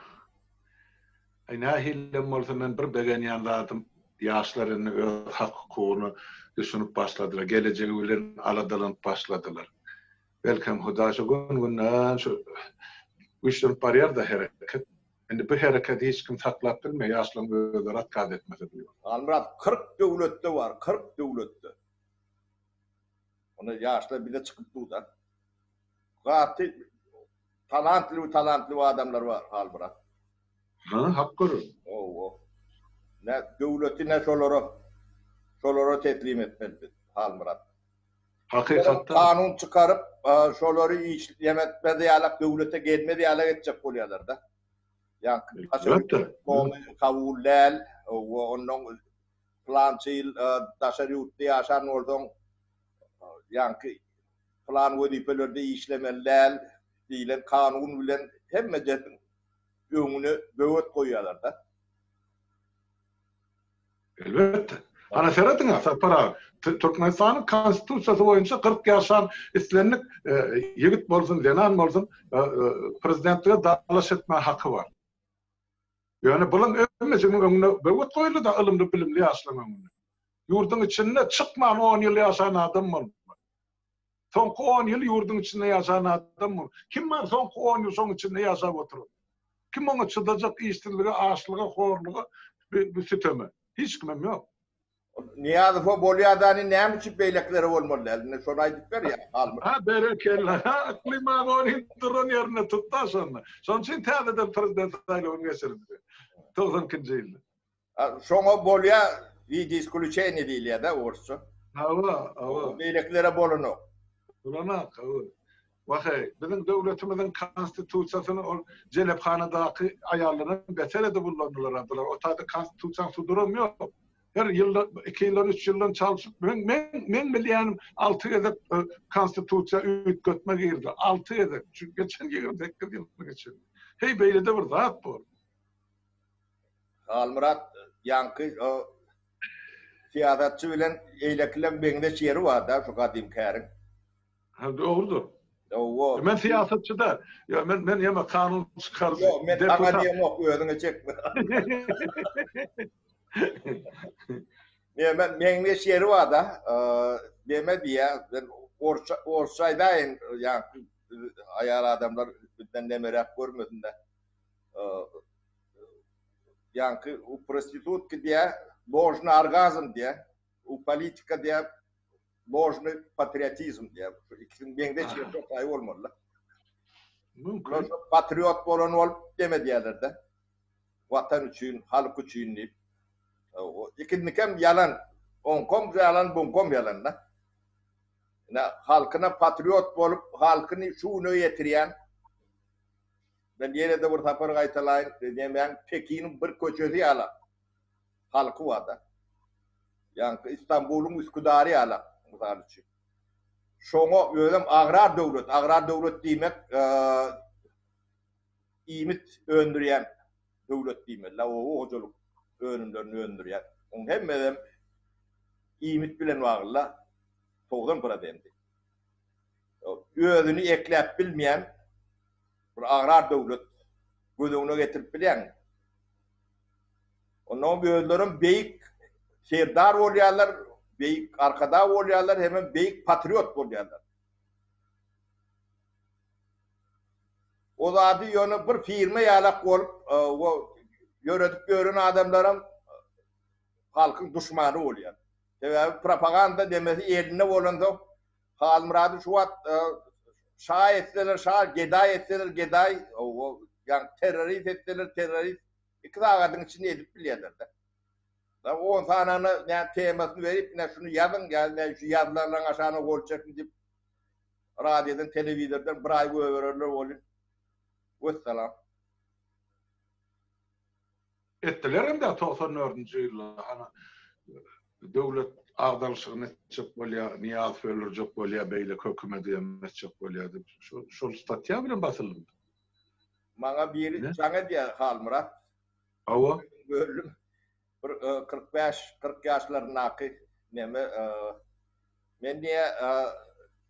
Aý nähilem bolsa men bir begenýän zadym ýaşlar indi öz hak hukugyna düşünip başladylar, gelejegi bilen aladalanyp başladylar. Belkem Hudaý şu gün-günden şu güýçlenip barýar-da hereket. Indi bu hereketi hiç kim saklap bilmeýär, ýaşlaryň özleri otkaz etmese bu ýola. Halmyrat, 40 döwletde bar, 40 döwletde. Onda ýaşlar bize çykyp dur-da. Gaty talantly talantly adamlar bar Halmyrat. Ha, hak görür. Owo. Ne döwleti ne şolara şolara teslim etmeli biz Halmyrat. Hakykatda. Kanun çykaryp şolary işlemetmez ýalak döwlete gelmez ýalak etjek bolýarlar-da. Ýa-ni kabul däl, owo ondan plança ýyl daşary ýurtda ýaşan bolsaň ýaňky plan wezipelerde işlemeli däl diýlen kanun bilen hemmejesiniň öňüne böwet goýýarlar-da. Elbetde. Ana serediň-ä, Sapar aga, Türkmenistanyň Konstitusiýasy boýunça 40 ýaşan islendik ýigit bolsun, zenan bolsun, prezidentlige dalaş etmäge haky bar. Ýöne bulaň hemmesiniň öňüne böwet goýuldy-da, ylymly-bilimli ýaşlaryň öňünde. Ýurduň içinde çykman on ýyl ýaşan adam bolmaz. Soňky on ýyl ýurduň içinde ýaşan adam bul. Kim bar soňky on ýyl şoň içinde ýaşap oturan? Kim oňa çydajak işsizlige, açlyga, horluga, bu süteme? Hiç kimem ýok. Nyýazowa bolýadany näme üçin beýlekilere bolmaly däl? Indi şony aýdyp ber ýa Halmyrat. Ha berekella. Ha Yklym aga ony duran ýerinde tutda şonda. Şonuň üçin täzeden prezident saýlawyny geçirildi. 92-nji ýylda. Şoňa bolýa wide isklýuçeniýe diýilýär-dä orsça. Hawa, hawa. Beýlekilere bolanok. Bolanok, hawa. Wah-eý, biziň döwletimiziň konstitusiýasyny ol jelephanadaky aýallardan beter edip ullandylar-a bular. O taýda konstitusiýanyň suduram ýok. Her ýylda, iki ýyldan, üç ýyldan çalşyp, meň, meň, meň bilýänim alty gezek konstitusiýa üýtgetme girdi. Alty gezek. Şu geçen 28 ýylyň içinde. Heý, beýle-de bir zat bor. Halmyrat ýaňky o syýasatçy bilen eýlekileň meňzeş ýeri bar-da şu gadym käriň. Ha dogrudyr. Ýowa. Men syýasatçy däl. Ýa men men ýa kanun çykaryjy. Ýok, men saňa diýemok, özüňe çekme. Näme meňzeş ýeri bar-da. Neme diýýär, men orsça orsça aýdaýyn, ýaňky aýal adamlar bizden nemeräk görmesin-de. Ýaňky u prostitutki diýä, ложный orgazm diýä, u politika diýä, ложный patriotizm diýä. Şu ikisiniň meňzeş ýeri şo taýy bolmaly-da. Mümkin. Patriot bolan bolup deme diýerler-de. Watan üçin, halk üçin diýip. Ikinikem ýalan. Oňkam ýalan, buňkam ýalan-da. Ine, halkyna patriot bolup, halkyny şu güne ýetirýän Men ýene-de bir sapar gaýtalaýyn, nemäň Pekiniň bir köçesi ýalak halky bar-da. Ýaňky Istanbulyň Üsküdary ýalak, mysal üçin. Şoňa özem agrar döwlet, agrar döwlet diýmek, iýmit öndürýän döwlet diýmeli-dä, oba hojalyk önümlerini öndürýän. Oň hemmesem iýmit bilen bagly-da, 90 prosenti. Özüni ekläp bilmeýän bir agrar döwlet göz öňüne getirip bilýäňmi? Onnoň özlerem beýik serdar bolýarlar, beýik arkadag bolýarlar hemem beýik patriot bolýarlar. O zady ýöne bir firma ýalak bolup ýöredip ýören adamlaram halkyň duşmany bolýar. Sebäbi propaganda demesi elinde bolansoň Halmyrady şu wagt şa etseler şa, gedaý etseler gedaý, ýagny terrorist etseler terrorist iki sagadyň içinde edip bilýärler-de. On sanyna näme temasyny berip, ine şuny ýazyň, ýa ine şu ýazylanlaryň aşagyna gol çekiň diýip radiodan, telewizordan bir aý goýbererler welin, wessalam. Etdiler hem-de 94-nji ýylda hany döwlet agdarylyşygyny etjek bolýar, Nyýazowy öldürjek bolýar, beýleki hökümedi hem etjek bolýar diýip, şol statýa bilen basyldy. Maňa biri jaň edýär Halmyrat. Hawa. Böldüm. Bir 45, 40 ýaşlaryndaky neme men diýä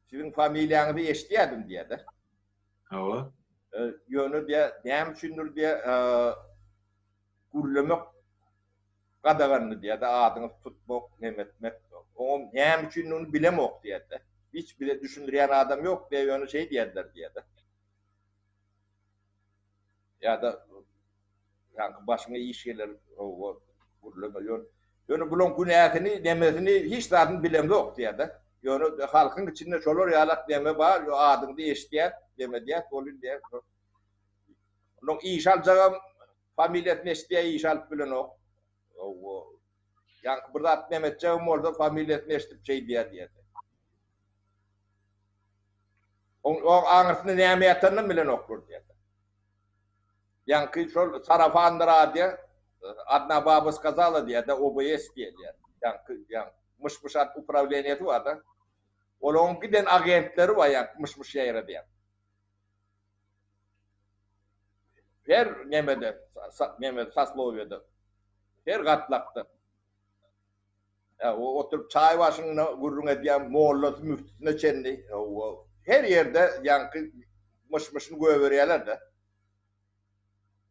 siziň familiýaňyzy eşidýärdim diýä-de. Hawa. Ýöne diýä näme üçindir diýä gürlemek gadagandy diýä-de adyňyzy tutmak, neme etmek. Oňam näme üçindigini bilemok diýä-de. Hiç bile düşündirýän adam ýok diýä, ýöne şeý diýerler diýä-de. Ýa-da ýaňky başyňa iş geler, hawa, gürleme ýör. Ýöne bulaň günäsini, nemesini, hiç zadyny bilemzok diýýär-de. Ýöne halkyň içinde şolar ýalak neme bar, ýo adyňyzy eşidýär, neme diýýär, bolýn diýýär. Onuň iş aljagam familiýasyny eşidýär, iş alyp bilenok. Hawa. Ýaňky bir zat neme etjegem bolsa familiýasyny eşidip şeý diýýär diýýär. Oň aňyrsynda näme ýatanyny bilenoklar diýýär. Ýaňky şol sarafanly radio Adna baba skazala diýýär-de, OBS diýilýär. Ýaňky ýaňky myş-myş at uprawleniýesi bar-da. Olaryň giden agentleri bar ýaňky myş-myş ýaýradýan. Her nemede, neme soslowiýada, her gatlakda. Ýa o oturyp çaý başynda gürrüň edýän mollasy müftüsine çenli her ýerde ýaňky myş-myşyny göberýärler-de.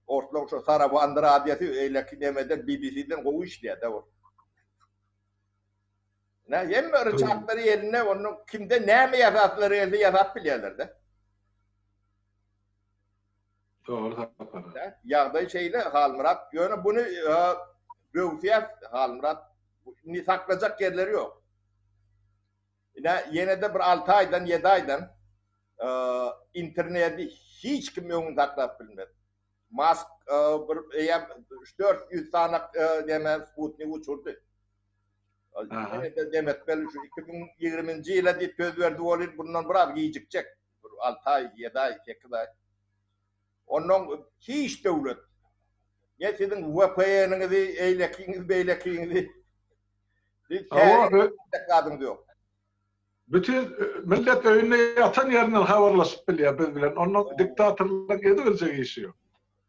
Ortlaň şo Sarabandy radiosy eýleki nemeden BBC-den gowy işleýär-de ol. Ine, hemme ryçaklary elinde, onda kimde näme ýasaslary gelse ýasap bilýärler-de. Dogry Sapar. Ýagdaý şeýle Halmyrat. Ýöne buny böwsýär Halmyrat. Indi saklajak ýerleri ýok. Ine, ýene-de bir alty aýdan, ýedi aýdan interneti hiç kim öňüni saklap bilmez. Mask bir eýýäm üç-dört sanak näme sputnik uçurdy. Ýene-de demetmeli şu 2020-nji ýyla diýip söz berdi welin bundan biraz gijikjek. Bir alty aý, ýedi aý, sekiz aý. Ondan hiç döwlet ne siziň VPN-iňizi, eýlekiňizi, beýlekiňizi siz zadyňyz ýok. Bütin millet öýünde ýatan ýerinden habarlaşyp bilýär biz bilen. Ondan diktatorlaryň edibiljek işi ýok.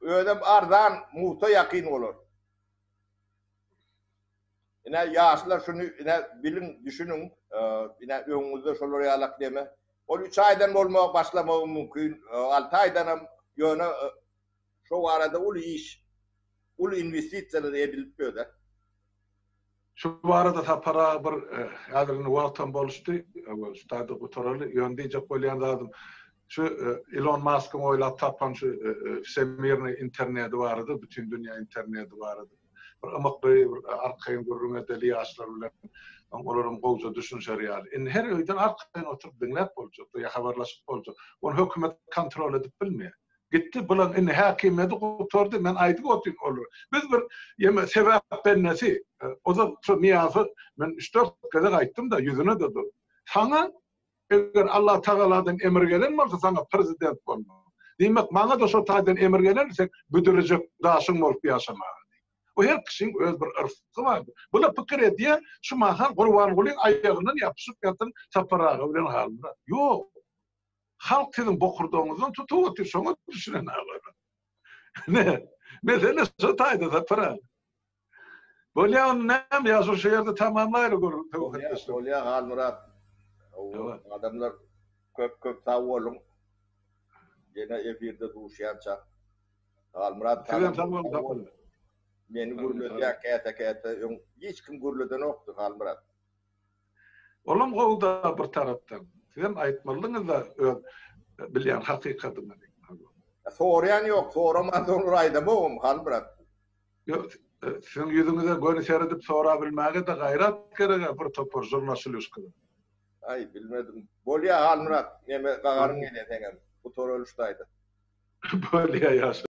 Özem arzan, mugta ýakyn bolar. Ine ýaşlar şuny ine biliň, düşüniň. Ine öňüňizde şolar ýalak deme. Ol üç aýdan bolmagy başlamagy mümkin, alty aýdanam, ýöne şo barada uly iş, uly inwestisiýalar edilip ýöder. Şu barada Sapar aga bir häzir indi wagtam boluşdy, şu taýda gutaraly. Ýöne diýjek bolýan zadym şu Ilon Maskyň oýlap tapan şu wsemirnyý interneti barada, bütin dünýä interneti barada. Bir ymykly, bir arkaýyn gürrüň edeli ýaşlar bilen. Soň olaram gowja düşünişer ýaly. Indi her öýden arkaýyn oturyp diňläp boljak ýa habarlaşyp boljak. Ony hökümet kontrol edip bilmeýär. Gitdi bulan indi häkimiýeti gutardy men aýdyp otyryn olara. Biz bir ýeme sebäp bendesi. Ozal şu Nyýazow men üç-dört gezek aýtdym-da ýüzüne-de durup. Saňa Eger Allah Tagaladan emir gelen bolsa saňa prezident bolmak. Diýmek maňa-da şo taýdan emir gelen sen büdürejek daşyň bolup ýaşamaga diýip. Bu her kişiň öz bir yrsgy bardyr. Bular pikir edýär, şu mahal Gurbangulyň aýagyndan ýapyşyp ýatan Sapar aga bilen Halmyrat. Ýok. Halk siziň bokurdagyňyzdan tutup otyr, şoňa düşünen aglara. Ine, mesele şo taýda Sapar aga. Bolýa onda näme ýaşuly şu ýerde tamamlaýly gürrüň söhbetdeşligi. Bolýa Halmyrat. Adamlar köp köp sag boluň. Ýene efirde duşýança. Halmyrat Sizem sag boluň sag boluň. Meni gürledýär käte käte öň hiç kim gürledenokdy Halmyrat. Olam gowy-da bir tarapdan. Sizem aýtmalydyňyz-da öz bilýän hakykatyňyzy. Soraýan ýok, soraman soňra aýdamogam Halmyrat. Ýok, siziň ýüzüňize göni seredip sorabilmäge-de gaýrat gereg-ä bir topar žurnaşylýuşkadan. Aý, bilmedim. Bolýa, Halmyrat, neme gagaryň gelýä seňem. Gutaraly şu taýda. Bolýa, ýaşa.